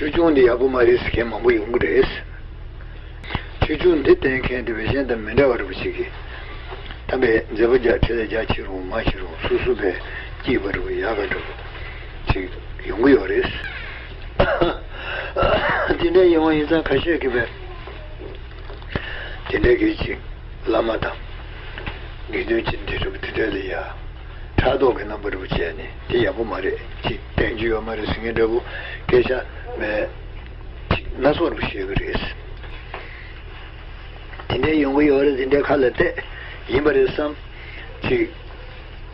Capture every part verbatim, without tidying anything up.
ཆོས་སྐྱོང་འདི་ཡག་པོ་མ་རེད་ཟེར་མཁན་མང་པོ་ཡོང་གི་རེད། ཆོས་སྐྱོང་འདི་བསྟེན་མཁན་དེ་བས་གཞན་དང་མི་འདྲ་བ་རེད་པ་ཞིག་གིས། ད་བས་མཛད་པ་རྒྱ་ཁྲི་ལས་རྒྱ་ཆེ་རུང་མ་ཆེ་རུང་སོ་སོ་བས་སྐྱིད་པ་རེད་པ་ཡག་ག་འདྲ་པོ་ཅིག་ཡོང་གི་ཡོད་རེད། དེ་འདྲ་ཡོང་བ་ཡིན་ཙང་ཁ་ཤས་ཀྱིས་བས་དེ་འདྲ་གི་ཅིག་བླ་མ་དང་དགེ་འདུན་ཅིག་འདི་རེད་པ་དེ་འདྲ་ལ་ཡ་ཕྲག་དོག་གི་རྣམ་པ་རེད་པ་བྱས་ནས་དེ་ཡག་པོ་མ་རེད། ཅིག་བསྟེན་རྒྱུ་ཡོད་མ་རེད་ཟེར་མཁན་འདྲ་པོ་སྐད་ཆ་བས་ཅིག་སྣ་ཚོགས་རེད་པ་བཤད་གི་རེད། དེ་འདྲའི་ཡོང་གི་ཡོད་རེད། དེ་འདྲའི་ཁ་ལ་བལྟས་ཡིན་པ་རེད་བསམ། ཅིག་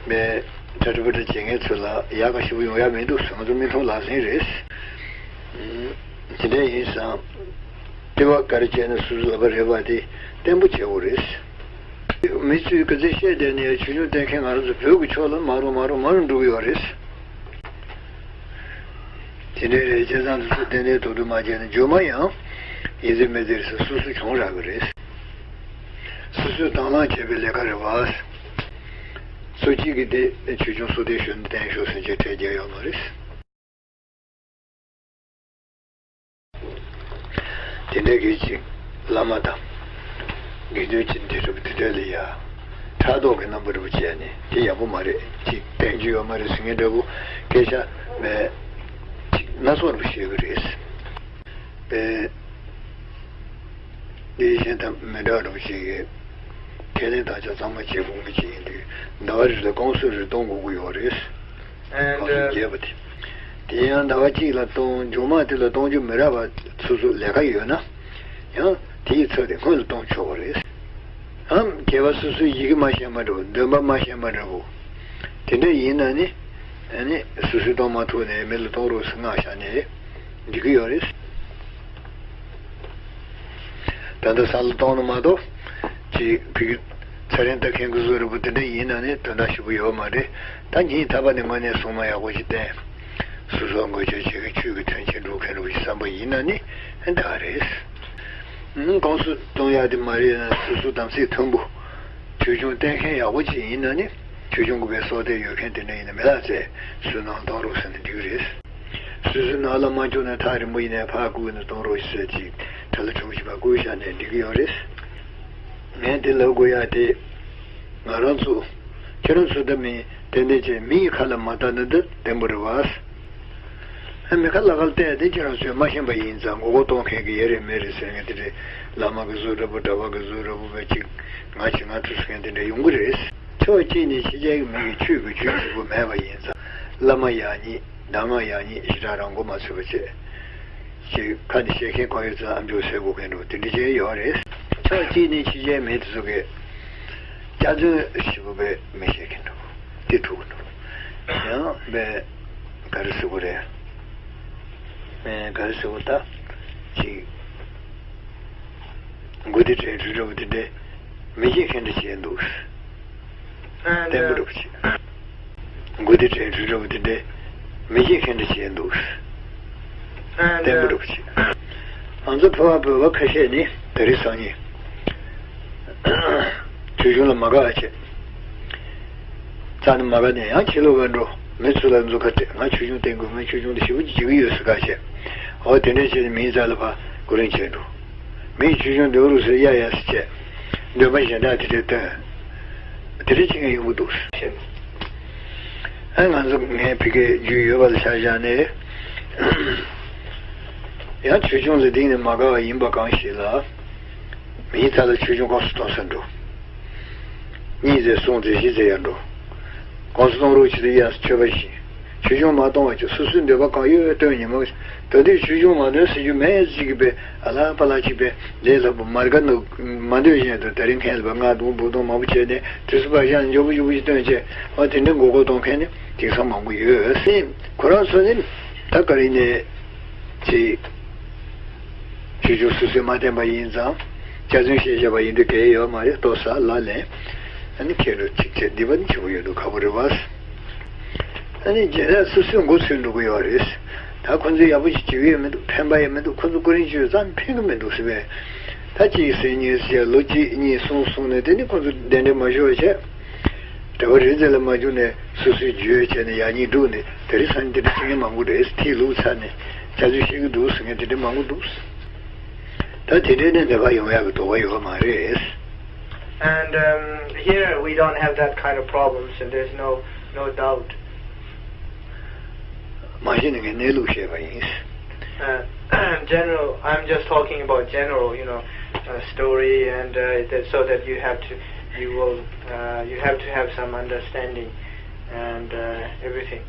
མེད་གྲ་སྒྲིག་པ་འདྲ་བྱེད་མཁན་ཚོ་ལ་ཡག་ག་ཞེ་པོ་ཡོང་ཡ་མི་འདུག་ང་ཚོ་མི་ཐོག་ལག་ལེན་རེད། དེ་འདྲ་ཡིན་བསམ། ལྟེ་བ་ག་རེ་བྱས་ན་སོ་སོ་ལབ་པ་རེད་པ་དེ་བརྟན་པོ་བྱེད་དགོས་རེད། མི་ཚོས་ག་ཚོད་བཤད་བསྡད་ནས་ཆོས་སྐྱོང་བསྟེན་མཁན་ང་རང་ཚོ་བོད་ཀྱི་ཕྱོགས་ལ་མ་རུ་མ་རུ་མ་རུ་འགྲོ་གི་ཡོད་རེད། དེ་འདྲའི་རེད། བྱས་ཙང་དེ་ཚོ་ཏན་ཏན་དོ་དོ་མ་བྱས་ན་རྗེས་མ་ཡང་ཡིན་ཟེར་མེད་ཟེར་སོ་སོ་བྱུང་རག་གི་རེད། སོ་སོས་དང་བླངས་བྱས་པའི་ལས་ཀ་རེད་བ། སོ་གཅིག་གིས་དེ་ཆོས་སྐྱོང་སོ་དེ་ཞུ་ན་བསྟན་ཤོག་ཟེར་གྱི་གྲས་རྒྱག་ཡོད་མ་རེད། དེ་འདྲ་གི་ཅིག་བླ་མ་དང་དགེ་འདུན་ཅིག་འདི་རུ་དེ་འདྲ་ལ་ཡ་ཕྲག་དོག་གི་རྣམ་པ་རུ་བྱས་ནས་དེ་ཡག་པོ་མ་རེད། ཅིག་བསྟེན་རྒྱུ་ཡོད་མ་རེད་ཟེར་མཁན་འདྲ་པོ་སྐད་ཆ་མེད་ཅིག་སྣ་ཚོགས་རུ་བཤད་གི་རེད། པས། འདི་གཞན་དང་མི་འདྲ་བ་ཞིག་གིས་ཁས་ལེན་བརྟག་དཔྱད་གཙང་མ་བྱེད་དགོས་ཀྱི་ཡིན་དུས་ཟླ་བ་རེ་ལ་ཀོང་སུ་རེ་གཏོང་དགོས་ཀྱི་ཡོད་རེད། ཀོང་སུ་རྒྱས་པ་དེ། དེ་ཡང་ཟླ་བ་གཅིག་ལ་གཏོང་མཇུག་མ་དེ་ལ་གཏོང་རྒྱུ་མི་རག་པ་སོ་སོ་ལས་ཀ་ཡོད་ན་ཡང་དེའི་ཚབ་དེ་སྔོན་ལ་གཏོང་ཆོག་པ་རེད། ཨམ་སྐྱེ་བ་སོ་སོའི་ཡི་གེ་མ་ཤེས་མ་འགྲོ། འདོན་པ་མ་ཤེས་མ་འགྲོ། དེ་འདྲ་ཡིན་ན་ནི་ཨ་ནི་སོ་སོའི་གཏོང་མ་ཐུབ་ནས་མི་ལ་གཏོང་རོགས་ཟེར་མངགས་བཞག་ནས་འགྲིག་གི་ཡོད་རེད། ད་ལྟ་ས་ལ་གཏོང་ན་མ་གཏོགས་ཅིག་ཕ་གི་ཚ་རེན་ལྟ་མཁན་གྱི་བཟོ་རིག་པ་དེ་འདྲ་ཡིན་ན་ནི་དོན་དག་ཞེ་པོ་ཡོད་མ་རེད། ད་ཉིན་ཐ་པ་ནས་དངོས་གནས་སྲུང་མ་ཡག་པོ་ཞིག་བསྟེན། སོ་སོ་འགོ་ཆོད་བྱེད་མཁན་ཆོས་ཀྱི་མཐུན་རྐྱེན་སྒྲུབ་མཁན་རུ་ཞིག་བསམ་པ་ཡིན་ན་ནི་ཨ་ད་རེད། ཨང་། ཀོང་སུ་གཏོང་ཡག་དེ་མ་རེད་ན་སོ་སོ་དམ་ཚིག་མཐུན་པོ། ཆོས་སྐྱོང་བསྟེན་མཁན་ཡག་པོ་ཅིག་ཡིན་ན་ནི་ཆོས་སྐྱོང་དགོས་པའི་སྲོག་གཏད་ཡོད་མཁན་དེ་འདྲ་ཡིན་ན་མི་ལ་ཚེ་སུ་ནང་གཏོང་རོགས་ཟེར་ན་འགྲིག་གི་རེད། སོ་སོའི་ནང་ལ་མ་བཅུག་ན་ཐག་རིང་པོ་ཡིན་ནའི་ཕར་བསྐུར་ནས་གཏོང་རོགས་ཞེས་ཟེར་ཅིག་གྲྭ་ལ་གྲོགས་ཞིག་ཕར་བསྐུར་བཞག་ནས་འགྲིག་གི་ཡོད་རེད། ངས་འདི་ལབ་དགོས་ཡག་དེ། ང་རང་ཚོ། ཁྱེད་རང་ཚོ་ད་མི་ཏན་ཏན་བྱས་མི་ཡི་ཁ་ལ་མ་བལྟ་ན་འདི་བདེན་པོ་རེད་བ། ཨ་མི་ཁ་ལ་ཁ་ལ་བལྟས་དེ་ཁྱེད་རང་ཚོས་མ་ཤེས་པ་ཡིན་ཙང་མགོ་སྐོར་གཏོང་མཁན་གྱི་ཡ་རེད་མེད་རེད་ཟེར་མཁན་དེ་རེད། བླ་མ་གི་གཟུགས་འདྲ་པོ་གྲྭ་པ་གི་གཟུགས་འདྲ་པོ་བས་ཅིག་ང་ཅིག་ང་ཐུག་ཟེར་མཁན་དེ་འདྲ་ཡོང་གི་རེད། ཕྱོགས་གཅིག་ནས་ཕྱི་རྒྱལ་གྱི་མི་གི་ཆོས་ཀྱི་ཆོས་ཞིག་པོ་མེད་པ་ཡིན་ཙང་བླ་མ་ཡག་ཉེས། གདམས་ངག་ཡག་ཉེས་ཞེ་དྲག་རང་མགོ་མ་ཚོས་པ་བྱས། ཞེས་ཁ་ནས་བཤད་མཁན་གང་ཡོད་ཚད་ཨ་མཆོག་ཟེར་དགོས་མཁན་འདྲ་བོ་དེ་འདྲ་ཅིག་ཡོད་རེད། ཕྱོགས་གཅིག་ནས་ཕྱི་རྒྱལ་མི་དེ་ཚོ་གིས་སྐྱག་རྫུན་ཞེ་པོ་བས་མི་བཤད་མཁན་འདྲ་བོ་དེ་ཐུག་གི་འདུག་ཡང་བས་ག་རེ་ཟེར་དགོས་རེད། ཨེ་ག་རེ་ཟེར་དགོས་ད་ཅིག་མགོ་དེ་དྲན་འཁྲུལ་འདྲ་བོ་དེ་འདྲས་མི་བཤད་མཁན་འདྲ་བྱས་འདུག་བསྟན་པོ་རུ་བྱེད། མགོ་དེ་དྲན་འཁྲུལ་འདྲ་བོ་དེ་འདྲས་མི་བཤད་མཁན་འདྲ་བྱས་འདུག་བསྟན་པོ་རུ་བྱེད། ང་ཚོ་བོད་པ་བོད་པ་ཁ་ཤས་ནི་དེ་རིང་སང་ཉིན་ཆོས་སྐྱོང་ལ་མ་དགའ་བ་བྱེད། རྩ་ནས་མ་དགའ་ནས་ཡང་ཕྱི་ལོགས་ལ་འགྲོ། མི་ཚོ་ལ་མཛུབ་ཁ་སྤྲད། ང་ཆོས་སྐྱོང་བསྟེན་དགོས། ང་ཆོས་སྐྱོང་དེ་ཞེ་པོ་ཅིག་བྱེད་ཀྱི་ཡོད་ཟེར་ཁ་བཤད། འོ་དེ་འདྲས་བྱས་ནས་མིའི་རྩ་ལ་ཕར་ཀུ་རིང་བྱས་འགྲོ། མིས་ཆོས་སྐྱོང་འདོན་རོགས་ཟེར་ཡ་ཡ་ཟེར་བྱས། འདོན་པ་གཞན་དག་དེ་འདྲས་བཏོན། དེ་འདྲས་བྱེད་མཁན་ཡོང་གི་འདུག་ཟེར། ཨ་ང་ཚོ་ངའི་ཕ་གིའི་རྒྱུས་ཡོད་པ་ལ་ཆ་བཞག་ནས། ཡང་ཆོས་སྐྱོང་ལ་གཏིང་ནས་མ་དགའ་བ་ཡིན་པ་གང་ཞིག་ལ། མིའི་རྩ་ལ་ཆོས་སྐྱོང་ཀོང་སུ་གཏོང་ས་འགྲོ། གཉིས་ཟེར་གསུམ་ཟེར་བཞི་ཟེར་ཡར་འགྲོ། ཀོང་སུ་གཏོང་རོགས་བྱེད་དུས་ཡང་མཆོད་པ་བཞིན། ཆོས་སྐྱོང་མ་གཏོང་བ་ཅིག་སོ་སོའི་འདོད་པ་གང་ཡོད་སྟོན་ཉིན་མོ། ད་དུས་ཆོས་སྐྱོང་མ་འདོན་ཟེར་རྒྱུ་མེད་ཟེར་གྱི་པས་ཨ་ལ་པ་ལ་ཅིག་པས་ལས་སླ་པོ་མར་ག་ནུ་མ་འདོད་བཞིན་དུ་དེ་རིང་ཁེངས་ལ་པ་ང་དུང་བུ་དུང་མང་པོ་བྱས་ནས་དུས་སུ་པ་ཞང་མགྱོགས་པོ་མགྱོགས་པོ་ཅིག་སྟོན་བྱས་ཨ་དེ་འདྲ་མགོ་སྐོར་གཏོང་མཁན་ནི་དེང་སང་མང་པོ་ཡོད་སྲིད། ཁོ་རང་ཚོ་ནི་ད་ག་རེ་ནས་ཅིག་ཆོས་སྐྱོང་སོ་སོས་མ་བསྟེན་པ་ཡིན་ཙང་། སྐྱག་རྫུན་བཤད་བཞག་པ་ཡིན་དུས་གལ་ཡོད་མ་རེད། ལྟོ་ཟ་ལ་ལེན། ཨ་ནི་ཁྱེད་རང་ཅིག་བྱས་འདི་པ་ནི་ཆེ་བོ་ཡོད་འདུག་ཁག་པོ་རེད་བ། ཨ་ནི་རྗེས་ལ་སོ་སོའི་མགོ་ཚོས་འགྲོ་གི་ཡོད་རེད། ད་ཁོ་ཚོས་ཡག་པོ་ཞིག་བྱེད་ཀྱི་ཡོད་མི་འདུག་ཕན་པ་ཡང་མི་འདུག་ཁོ་ཚོ་ཀུ་རིན་ཅུས་ཙམ་ཕན་གི་མི་འདུག་ཟེར་བས། ད་གཅིག་ཟེར་གཉིས་ཟེར་ལོ་གཅིག་གཉིས་གསུམ་སོང་ནས་དེ་ནི་ཁོ་ཚོ་གདན་འདྲེན་མ་ཞུ་བ་བྱས། གྲྭ་པ་རེ་ཚོ་ལ་མ་བཅུག་ནས་སོ་སོའི་རྒྱུས་བྱས་ནས་ཡག་ཉེས་བསྒྲུབས་ནས་དེ་རིང་སང་ཉིན་དེ་འདྲ་བྱེད་མཁན་མང་པོ་རེད། ཐིག་ལུག་ཚར་ནས་ ད་ཚོད་ཤེས་ཀྱི་འདུག་ཟེར་མཁན་དེ་འདྲ་མང་པོ་འདུག། ད་དེ་འདྲའི་ནས་འདི་ག་ཡོང་ཡག་གི་དོགས་པ་ཡོད་མ་རེད། And um, here we don't have that kind of problems, and there's no no doubt. མ་གཞི་ནས་ངས་གནས་ལུགས་བཤད་པ་ཡིན། Uh, general, I'm just talking about general, you know, uh, story, and uh, that, so that you have to, you will, uh, you have to have some understanding and uh, everything.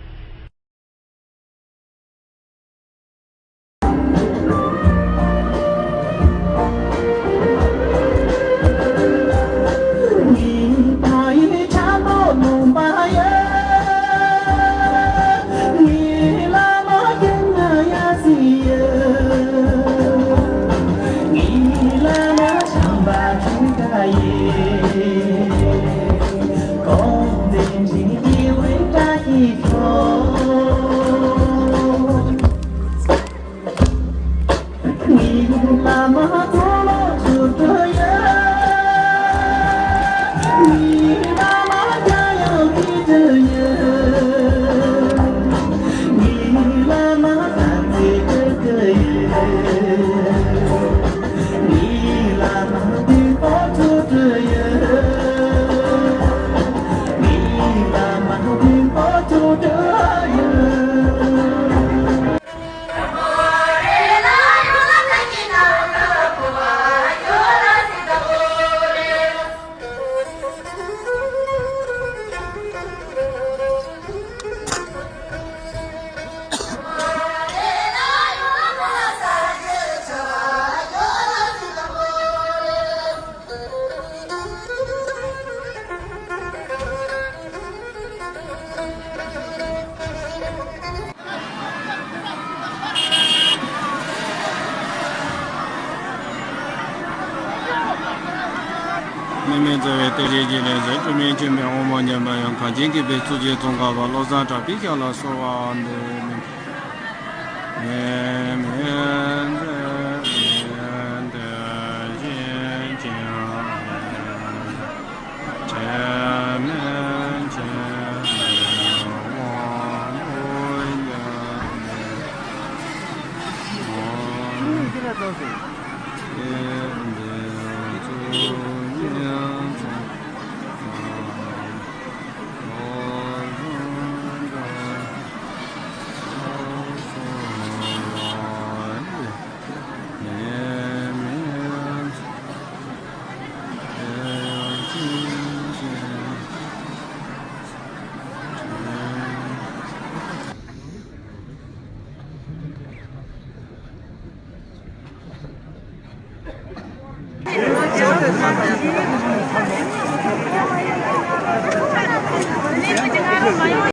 དམིགས་མེད་རྩ་བའི་གཏེར་ཆེན་འཇིག་རྟེན་གསུམ། སྤྲོས་མེད་མཁྱེན་པའི་དབང་པོ་མཉམ་པ་ཡང་། གངས་ཅན་གྱི་བེར་ཚུགས་ཀྱི་ཙོང་ཁ་པ། བློ་བཟང་གྲགས་པའི་ཞབས་ལ་གསོལ་བ་འདེབས། དམིགས་མེད་རྩ་བའི་གཏེར་ཆེན་འཇིག་རྟེན་གསུམ།